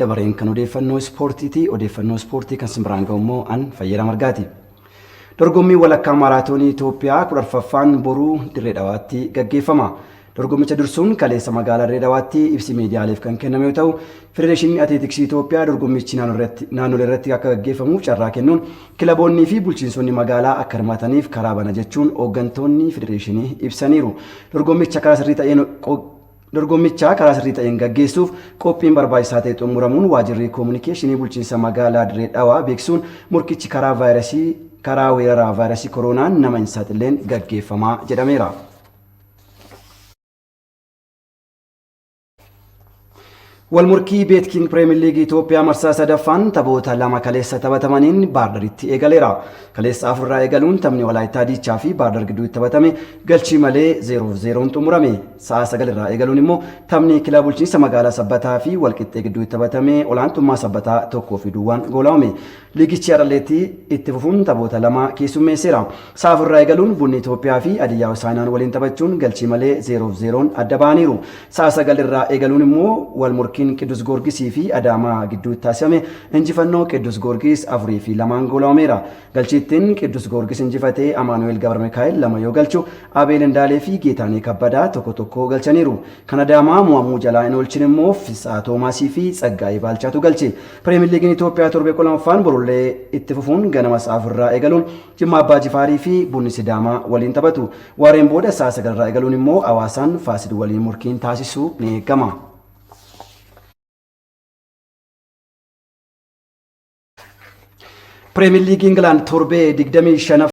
Dabareen kan odeeffannoo ispoortiiti. Odeeffannoo ispoortii kan simbiraan ga'u immoo an Fayyeeraa Margaati. Dorgommii walakkaa maaraatoonii Itoophiyaa 14ffaan boruu Dirree Dhawaatti gaggeeffama. Dorgommicha dursuun kaleessa magaalaa Dirree Dhawaatti ibsi miidiyaaleef kan kenname yoo ta'u, Federeeshiniin Atileetiksii Itoophiyaa dorgommichi naannolee irratti akka gaggeeffamuuf carraa kennuun kilaboonnii fi bulchiinsonni magaalaa akka hirmaataniif karaa bana jechuun hooggantoonni federeeshinii ibsaniiru. Dorgommicha karaa sirrii ta'een Dorgommicha karaa sirrii ta'een gaggeessuuf qophiin barbaachisaa ta'e xumuramuun waajirri koominikeeshinii bulchiinsa magaalaa Dirree Dhawaa beeksisuun morkichi karaa vaayirasii karaa weeraraa vaayirasii koronaan nama hin saaxilleen gaggeeffamaa jedhameera. Walmorkii Beetkiing Pirimeer Liigii Itoophiyaa marsaa sadaffaan taphoota lama kaleessa taphatamaniin Baardaritti eegaleera. Kaleessa afurraa eegaluun taphni Walaayittaa Diichaa fi Baardar gidduutti taphatame galchii malee 0-0 xumurame. Sa'a 9 irraa eegaluun immoo taphni kilaba bulchiinsa magaalaa Sabbataa fi Walqixxee gidduutti taphatame olaantummaa Sabbataa 1-0 goolabame. Liigichi har'alleetti itti fufuun taphoota lama keessummeesseera. Sa'a 4 irraa eegaluun Bunni Itoophiyaa fi Hadiyyaa Hosaanaan waliin taphachuun galchii malee 0-0 adda bahaniiru. Sa'a 9 irraa eegaluun immoo wal morkiin Qiddus Goorgisii fi Adaamaa gidduutti taasifame injifannoo Qiddus Goorgis 4 fi 2 goolabameera. Galchiittiin Qiddus Goorgis injifatee Amaanu'eel Gabra lama yoo galchu, Abeel Indaalee fi Geetaanee Kabbadaa tokko tokko galchaniiru. Kan Adaamaa mo'amuu jalaa hin oolchin immoo Fisaa Toomaasii fi Tsaggaayee Baalchaatu galche. Pirimeer Liigiin Itoophiyaa torbee 12ffaan borullee itti fufuun ganama sa'a 4 irraa eegaluun Jimmaa Abbaa Jifaarii fi Bunni Sidaamaa waliin taphatu. Waareen booda sa'a 9 irraa eegaluun immoo Hawaasaan Faasil waliin morkiin taasisuu ni eegama. Pirimeer Liigii Ingilaand torbee 25.